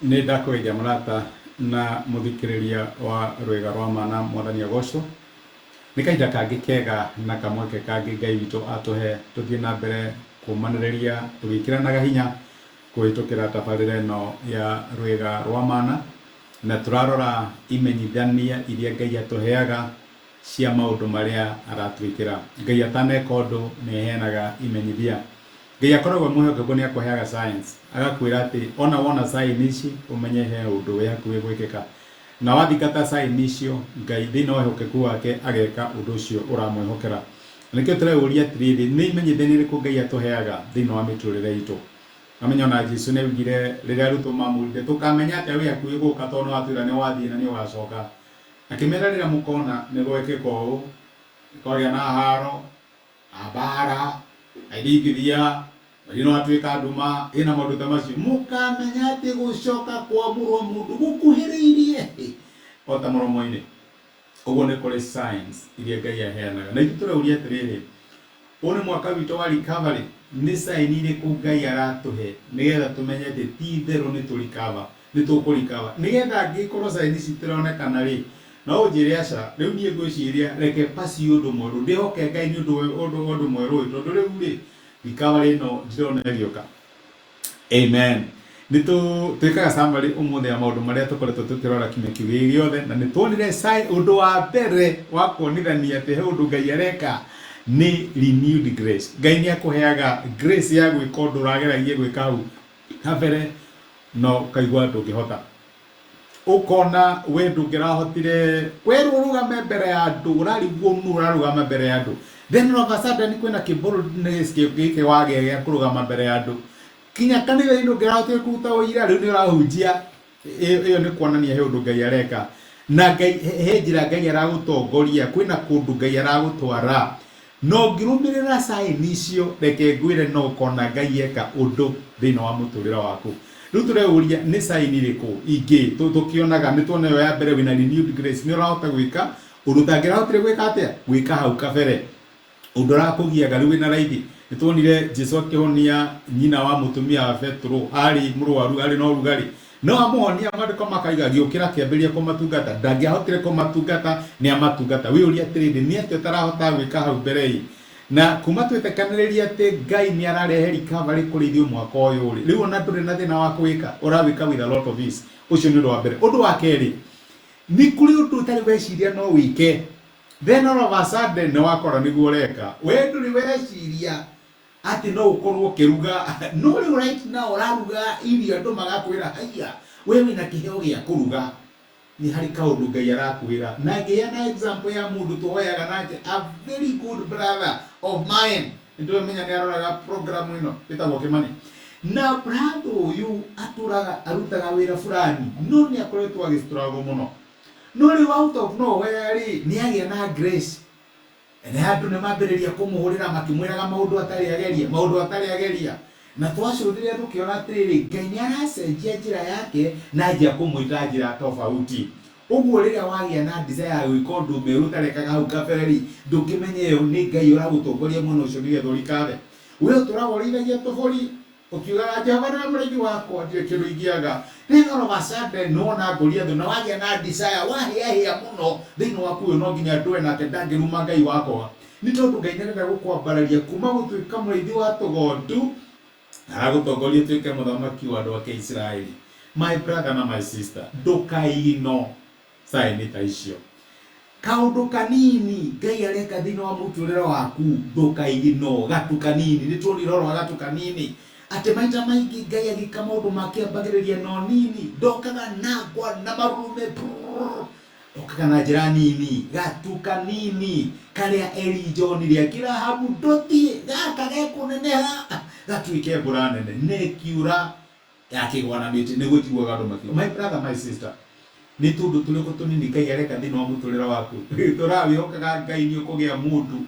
Nĩ ndakũgeithia mũrata na mũthikĩrĩria wa Rwĩga rwa Ma na Mwathani agocwo. Nĩ kahinda kangĩ kega na kamweke kangĩ Ngai witũ atũhe tũthiĩ na mbere kũmanĩrĩria tũgĩkĩranaga hinya kũhĩtũkĩra tabarĩra ĩno ya Rwĩga rwa Mana, na tũrarora imenyithania iria Ngai atũheaga cia maũndũ marĩa aratwĩkĩra. Ngai ataneka ũndũ nĩ aheanaga imenyithia. Ngai akoragwo e mwĩhokeku nĩ akũheaga signs, agakwĩra atĩ ona wona sign ici ũmenye he ũndũ wĩ hakuhĩ gwĩkĩka. Na wathingata sign icio, Ngai thĩinĩ wa wĩhokeku wake ageka ũndũ ũcio ũramwĩhokera. Na nĩkĩo tũreyũria atĩrĩrĩ, nĩ imenyithania irĩkũ Ngai atũheaga thĩinĩ wa mĩtũrĩre itũ? Wamenya ona Jesu nĩ augire rĩrĩa arutwo mamũririe, tũkamenya atĩa wĩ hakuhĩ gũka tondũ nĩ watwĩra nĩ wathiĩ na nĩ ũgacoka. Akĩmera rĩrĩa mũkona nĩ gwekĩka ũũ, kwagĩa na haro, na mbara, na ithingithia, mweri nĩ watuĩka nduma, ĩ na maũndũ ta macio, mũkamenya atĩ gũcoka kwa Mũrũ wa Mũndũ gũkuhĩrĩirie o ta mũromo-inĩ. Ũguo nĩ kũrĩ signs iria Ngai aheanaga. Na ithuĩ tũreuria atĩrĩrĩ, ũyũ nĩ mwaka witũ wa recovery, nĩ sign irĩkũ Ngai aratũhe nĩgetha tũmenye atĩ ti itherũ nĩ tũ recover, nĩ tũkũ recover. Nĩgetha angĩkorwo sign ici itironekana rĩ, no ũnjĩre aca, rĩu niĩ ngwĩciria reke pursue ũndũ mwerũ, ndĩhoke Ngai nĩ ũndũ wa ũndũ mwerũ ũyũ, tondũ rĩu rĩ, recovery ĩno ndirona ĩgĩũka. Amen. Nĩ twĩkaga summary ũmũthĩ ya maũndũ marĩa tũkoretwo tũkĩrora kiumia kĩu gĩ gĩothe, na nĩ tuonire ũndũ wa mbere wa kuonithania atĩ he ũndũ Ngai areka nĩ renewed grace. Ngai nĩ akũheaga grace ya gwĩka ũndũ ũrageragia gwĩka hau kabere no ũkaigua ndũngĩhota. Ũkona we ndũngĩrahotire werwo ũrũgame mbere ya andũ ũrarigwo nũ ũrarũgama mbere ya andũ, then all of a sudden kwĩna kĩ boldness gĩkĩ wagĩa gĩa kũrũgama mbere ya andũ, kinya kanitha-inĩ ndũngĩrahotire kũruta ũira, rĩu nĩ ũrahunjia. Ĩyo nĩ kuonania he ũndũ Ngai areka, na Ngai he njĩra Ngai aragũtongoria, kwĩna kũndũ Ngai aragũtwara. Na ũngĩrũmĩrĩra sign icio, reke ngwĩre no ũkona Ngai eka ũndũ thĩinĩ wa mũtũrĩre waku. Rĩu tũreyũria nĩ sign ĩrĩkũ ingĩ tũkĩonaga? Nĩ tuona ĩyo ya mbere wĩna renewed grace, nĩ ũrahota gwĩka ũndũ ũtangĩrahotire gwĩka atĩa? Gwĩka hau kabere. Ũndũ ũrakũgiaga rĩu wĩna raithi. Nĩ tuonire Jesu akĩhonia nyina wa mũtumia wa Petero, arĩ mũrwaru, arĩ na ũrugarĩ. No amũhonia, maandĩko makaiga agĩũkĩra akĩambĩrĩria kũmatungata. Ndangĩahotire kũmatungata, nĩ amatungata. Wĩyũrie atĩrĩrĩ, nĩ atĩa ũtarahota gwĩka hau mbere ĩ? Na kuma twĩtĩkanĩrĩria atĩ Ngai nĩ ararehe recovery kũrĩ ithuĩ mwaka ũyũ rĩ, rĩu ona ndũrĩ na thĩna wa kũwĩka, ũrawĩka with a lot of ease. Ũcio nĩ ũndũ wa mbere. Ũndũ wa kerĩ, nĩ kũrĩ ũndũ ũtarĩ weciria no wĩke, then all of a sudden nĩ wakora nĩguo ũreka. We ndũrĩ weciria atĩ no ũkorwo ũkĩruga, no rĩu right now ũraruga irio andũ magakwĩra haiya, we wĩna kĩheo gĩa kũruga. Nĩ harĩ kaũndũ Ngai arakwĩra. Na ngĩheana example ya mũndũ tũhoyaga nake, a very good brother of mine, nĩ ndĩramenya nĩ aroraga program ĩno, ĩtagwo Kĩmani. Na brother ũyũ atũraga arutaga wĩra fulani, no nĩ akoretwo agĩ struggle mũno. No rĩu out of nowhere rĩ, nĩ agĩa na grace. Na andũ nĩ mambĩrĩria kũmũhũrĩra makĩmwĩraga maũndũ atarĩ ageria, maũndũ atarĩ ageria. Na twacũthĩrĩria tũkĩona atĩrĩrĩ, Ngai nĩ aracenjia njĩra yake na anjia kũmwĩta njĩra tofauti. Ũguo rĩrĩa wagĩa na desire ya gwĩka ũndũ mwerũ ũtarekaga hau kabere-rĩ, ndũkĩmenye ĩyo nĩ Ngai ũragũtongoria mwena ũcio nĩgetha ũrikathe. We ũtũraga ũrĩithagia tũbũri, Ũkiugaga, Jehova nĩwe mũrĩithi wakwa, ndirĩ kĩndũ ingĩaga. Then all of a sudden, nĩwona Goliathũ na wagĩa na desire, wahĩahĩa mũno thĩinĩ waku, ũyũ no nginya ndũe nake, ndangĩruma Ngai wakwa. Nĩ tondũ Ngai nĩarenda gũkwambararia kuma gũtuĩka mũrĩithi wa tũgondu, aragũtongoria ũtuĩke mũthamaki wa andũ ake Isiraeli. My brother na my sister, ndũkaigno sign ta icio. Kaũndũ kanini Ngai areka thĩinĩ wa mũtũrĩre waku ndũkaigino, gatu kanini. Nĩ tuonire ũhoro wa gatu kanini atĩ maita maingĩ Ngai agĩka maũndũ make ambagĩrĩria na ũnini, ndokaga na ngwa na marurume brrrr, okaga na njĩra nini, gatu kanini karĩa Elija onire akĩra Ahabu ndũthiĩ, gaka gekũneneha gatuĩke mbura nene, na ĩkiura. Yakĩgwa na mĩtĩ nĩguo njiguaga andũ makiuga. My brother, my sister, nĩ tũndũ tũrĩkũ tũnini Ngai areka thĩinĩ wa mũtũrĩre waku? Tũrawĩhokaga Ngai nĩ ũkũgĩa mũndũ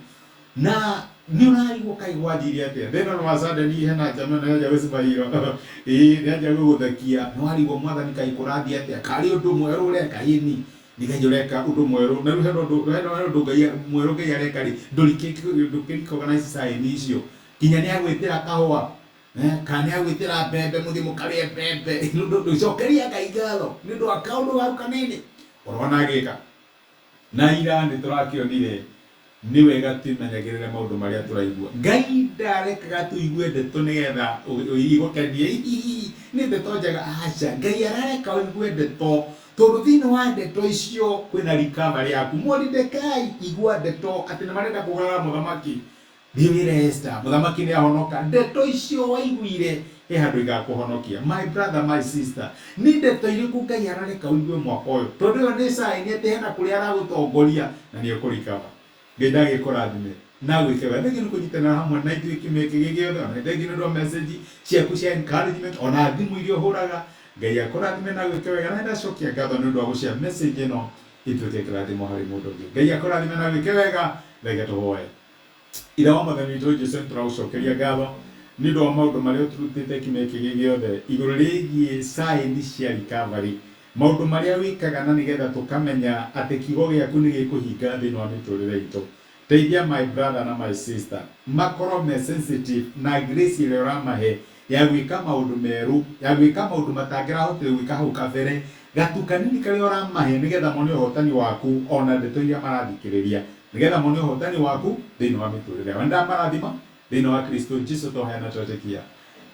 na nĩ ũrarigwo kaĩ gwathire atĩa? Then all of a sudden hena njama ĩno yanjia gũcibairwo, ĩĩ nĩ yanjia gũgũthekia, nĩ warigwo Mwathani kaĩ kũrathiĩ atĩa? Karĩ ũndũ mwerũ ũreka? Ĩni, nĩ Ngai ũreka ũndũ mwerũ. Na rĩu hena ũndũ hena ũndũ Ngai mwerũ Ngai areka rĩ, ndũkĩ recognize sign icio, nginya nĩ agwĩtĩra kahũa. Kana nĩ agwĩtĩra mbembe mũthiĩ mũkarĩe mbembe, ndũcokeria Ngai ngatho nĩ ũndũ wa kaũndũ gaku kanini ũrona agĩka. Na ira nĩ tũrakĩonire nĩ wega twĩmenyagĩrĩre maũndũ marĩa tũraigua. Ngai ndarekaga tũigue ndeto nĩgetha igũkenie, hihi nĩ ndeto njega, aca. Ngai arareka ũigue ndeto tondũ thĩinĩ wa ndeto icio kwĩna recovery yaku. Moridekai igua ndeto atĩ nĩ marenda kũgarũra mũthamaki, Thiĩ wĩre Esther, mũthamaki nĩ ahonoka. Ndeto icio waiguire he handũ igakũhonokia. My brother, my sister, nĩ ndeto irĩkũ Ngai arareka ũigue mwaka ũyũ? Tondũ ĩyo nĩ sign atĩ hena kũrĩa aragũtongoria na nĩ ũkũrikaba. Ngai ndagĩkũrathime na agwĩke wega. Thengiũ nĩ kũnyitanĩra hamwe na ithuĩ kiumia kĩngĩ gĩothe, ona thengiũ nĩ ũndũ wa message ciaku cia encouragement, ona thimũ iria ũhũraga. Ngai akũrathime na agwĩke wega. Na nĩndacokia ngatho nĩ ũndũ wa gũshare message ĩno ituĩke kĩrathimo harĩ mũndũ ũngĩ. Ngai akũrathime na agwĩke wega. Reke tũhoe. Ithe wa Mwathani witũ Jesu, nĩ tũragũcokeria ngatho nĩ ũndũ wa maũndũ marĩa ũtũrutĩte kiumia kĩngĩ gĩothe igũrũ rĩgiĩ sign cia recovery, maũndũ marĩa wĩkaga na nĩgetha tũkamenya atĩ kiugo gĩaku nĩ gĩkũhinga thĩinĩ wa mĩtũrĩre itũ. Teithia my brother na my sister makorwo me sensitive na grace ĩrĩa ũramahe ya gwĩka maũndũ merũ, ya gwĩka maũndũ matangĩrahotire gwĩka hau kabere, gatu kanini karĩa ũramahe nĩgetha mone ũhotani waku ona ndeto iria marathikĩrĩria, nĩgetha mone ũhotani waku thĩinĩ wa mĩtũrĩre yao. Nĩndamarathima thĩinĩ wa Kristo Jesu twahoya na twetĩkia.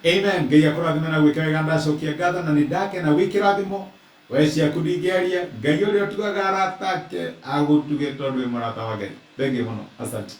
Amen. Ngai akũrathime na gwĩka wega. Ndacokia ngatho na nĩndakena wĩ kĩrathimo. We ciaku ndingĩaria. Ngai ũrĩa ũtugaga arata ake agũtuge tondũ wĩ mũrata wa Ngai. Thengiũ mũno. Asante.